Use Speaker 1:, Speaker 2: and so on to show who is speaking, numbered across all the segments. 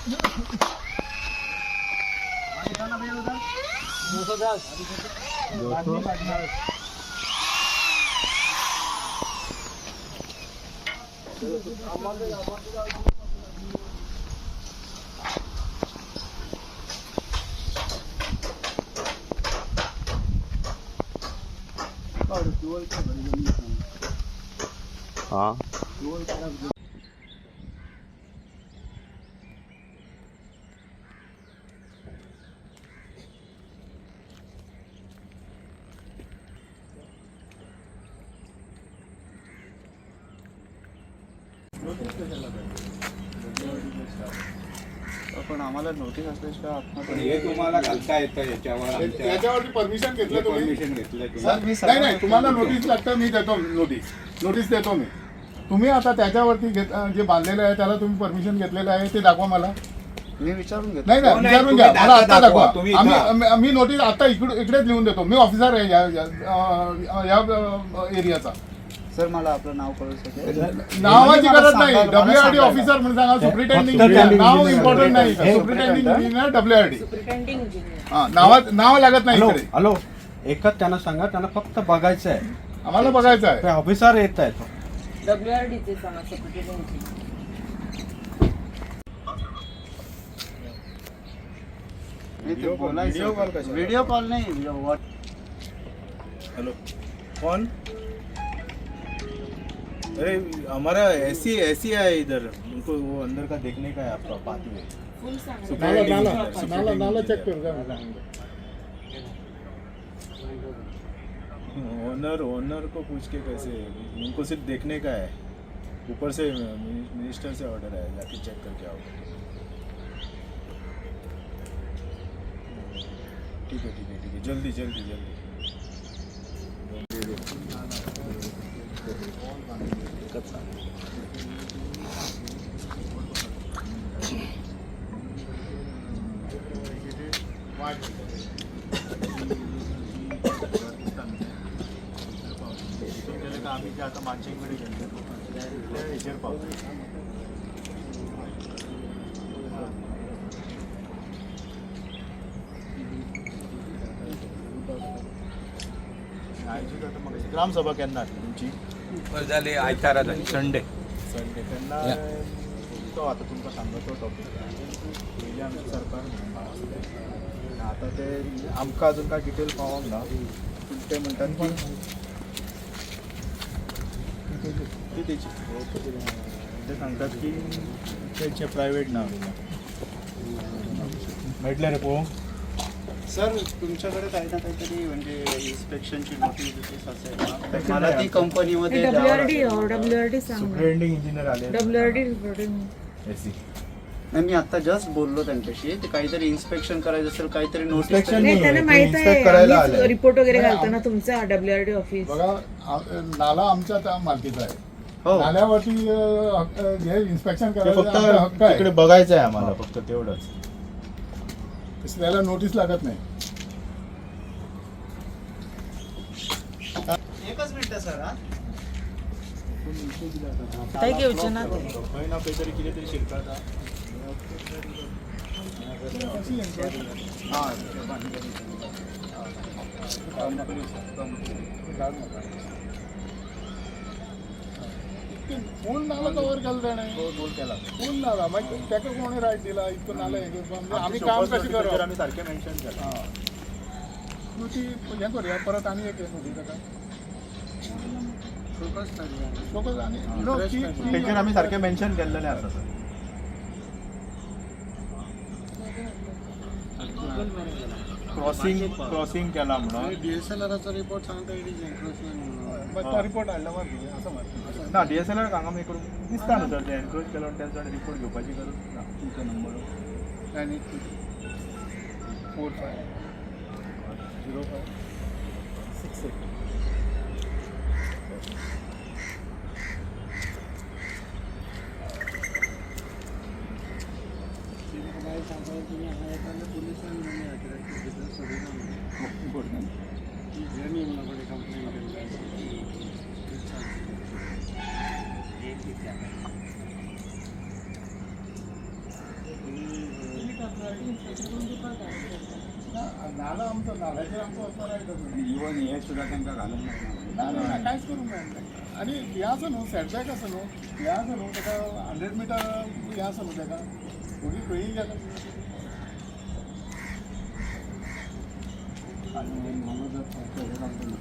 Speaker 1: हाँ
Speaker 2: पण आम्हाला नोटीस असल्याशिवाय
Speaker 3: हे तुम्हाला घालता येतं याच्यावर?
Speaker 4: याच्यावरती परमिशन घेतलं तुम्ही?
Speaker 3: परमिशन घेतलं.
Speaker 4: नाही नाही, तुम्हाला नोटीस लागतं, मी देतो नोटीस. नोटीस देतो मी. तुम्ही आता त्याच्यावरती जे बांधलेलं आहे त्याला तुम्ही परमिशन घेतलेलं आहे ते दाखवा मला.
Speaker 2: मी विचारून घेतो.
Speaker 4: नाही नाही,
Speaker 3: नाही,
Speaker 4: विचारून घ्या
Speaker 3: तुम्ही
Speaker 4: मला आता
Speaker 3: दाखवा,
Speaker 4: दाखवा.
Speaker 3: तुम्ही
Speaker 4: आम्ही मी नोटीस आता इकडे इकडेच लिहून देतो. मी ऑफिसर आहे या या एरियाचा.
Speaker 2: सर मला आपलं नाव कळू शकेल?
Speaker 4: नावाची गरज नाही.
Speaker 2: मला
Speaker 4: डब्ल्यू आर डी
Speaker 2: सांगायला.
Speaker 4: ऑफिसर म्हणून सांगा. सुप्रिटेंडिंग इंजिनियर नाव इम्पॉर्टंट नाही. Superintending engineer W R D हा नावात नाव लागत नाही
Speaker 5: हॅलो
Speaker 4: इकडे.
Speaker 5: हॅलो, एकच त्यांना सांगा, त्यांना फक्त बघायचं आहे.
Speaker 4: आम्हाला बघायचं आहे.
Speaker 5: ते ऑफिसर येत आहेत.
Speaker 6: डब्ल्यूआरडीचे सांगा सुप्रिटेंडिंग इंजिनियर.
Speaker 2: नाही, ते बोलायचं. व्हिडिओ कॉल नाही.
Speaker 7: हेलो, कौन? अरे हमारा ऐसी ऐसी है इधर, उनको वो अंदर का देखने का है आपका पाथवे.
Speaker 6: फुल सांगा.
Speaker 4: नाला नाला नाला नाला चेक करू.
Speaker 7: ओनर ओनर को पूछ के कैसे? उनको सिर्फ देखने का है. ऊपर से मिनिस्टर से ऑर्डर है, जाके चेक करके आओ. ठीक है ठीक है ठीक है, जल्दी जल्दी जल्दी. आम्ही जे आता मानशेकडे गेले ते हेचेर पावता. आयजूच आतां म्हाका ग्रामसभा केन्ना आसली तुमची?
Speaker 3: झाली आयतारा झाली, संडे.
Speaker 7: संडे. तेन्ना तो आतां तुमकां सांगता तो टॉपीक पयलीं आमचें सरकार म्हणून आसलें. आतां ते आमकां अजून कांय डिटेल पावोंक ना, पूण ते म्हणटात की ती तेची ते सांगतात की तेचे प्रायवेट ना मेळटलें रे पळोवंक.
Speaker 2: सर तुमच्याकडे काही ना काहीतरी म्हणजे इन्स्पेक्शनची नोटीस बिटीस असेल ना, तर मला ती कंपनीमध्ये द्यावं
Speaker 6: डब्ल्यूआरडी
Speaker 2: लागेल.
Speaker 6: डब्ल्यूआरडी सांगा.
Speaker 7: सुप्रिटेंडिंग इंजिनियर आले.
Speaker 6: WRD reporting.
Speaker 7: एसी.
Speaker 2: नाही, मी आता जस्ट बोललो त्यांच्याशी. ते काहीतरी इन्स्पेक्शन करायचं असेल, काहीतरी नोटीस
Speaker 7: Inspection
Speaker 6: नाही, त्यांना
Speaker 7: ते
Speaker 6: माहित
Speaker 7: inspect
Speaker 6: आहे.
Speaker 7: करायला
Speaker 6: आम्हीच
Speaker 7: आलंय.
Speaker 6: रिपोर्ट वगैरे घालतो ना तुमचा डब्ल्यूआरडी ऑफिस.
Speaker 4: बघा, नाला आमच्या त्या मालकीचा आहे.
Speaker 2: हो.
Speaker 4: नाल्यावरती हे इन्स्पेक्शन
Speaker 7: ते
Speaker 4: करायचा
Speaker 7: फक्त
Speaker 4: आमचा हक्क आहे.
Speaker 7: तिकडे बघायचं आहे आम्हाला फक्त तेवढंच.
Speaker 4: तसं त्याला नोटीस लागत नाही.
Speaker 2: एकच मिनिट सर. हा
Speaker 6: काय घेवचे ना ते.
Speaker 7: खंय ना खंय तरी कितें तरी शिरकाता.
Speaker 4: फूल नाला कवर केला त्याने. फूल नाला मागीर ताका कोणी रायट दिला इतको नाला हे करपाक? म्हणजे आमी काम कशें करप?
Speaker 7: आमी सारकें मेन्शन केलां.
Speaker 4: न्हू ती हें करुया परत आनी एक हें नोटीस ताका फोकस आनी नो ती
Speaker 7: तेचेर आमी सारकें मेन्शन केल्लेलें आसा सर. क्रॉसिंग क्रॉसिंग केला म्हणून.
Speaker 2: डीएसएलआरचा रिपोर्ट सांगता it is encroachment म्हणून.
Speaker 4: तो रिपोर्ट हाडला मरे आसा मरे.
Speaker 7: ना डीएसएलआर हांगा मागीर करूंक दिसता न्हू सर, ते एनक्रोच केला म्हणून तेंचो रिपोर्ट घेवपाची गरज ना.
Speaker 4: तुमचो number 982 45 05 68.
Speaker 6: W R D inspection करून दिवपाक जाय.
Speaker 4: ना, नाला आमचो, नाल्याचेर आमचो वचपा रायट आसा.
Speaker 3: इवन हे सुद्दां तांकां घालूंक मेळना.
Speaker 4: ना ना ना, कांयच करूंक मेळना तांकां. आनी हें आसा न्हू, सेटबॅक आसा न्हू, हें आसा न्हू, ताका 100 मिटर हें आसा न्हू, ताका फुडें खंयी गेलो.
Speaker 3: आनी म्हणून जर फक्त हे घालून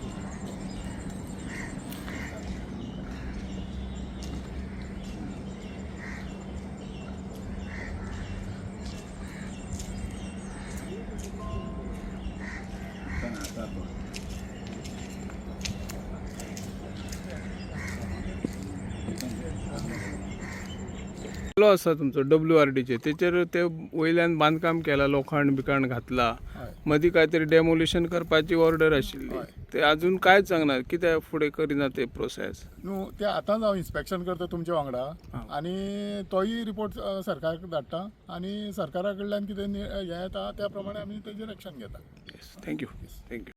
Speaker 3: पण आता तो
Speaker 1: लो आसा तुमचो डब्ल्यू आर डीचे, तेचेर ते वयल्यान बांदकाम केला, लोखण बिखाण घातला. मदीं काय तरी डेमोलिशन करपाची ऑर्डर आशिल्ली, ते अजून कांयच सांगना. कित्याक फुडें करिना ते प्रोसेस?
Speaker 4: न्हू, ते आतांच हांव इन्स्पेक्शन करता तुमच्या वांगडा आनी तोय रिपोर्ट सरकाराक धाडटा आनी सरकारा कडल्यान कितें हें येता त्या प्रमाणे आमी तेजेर एक्शन घेता.
Speaker 1: Thank you, thank you.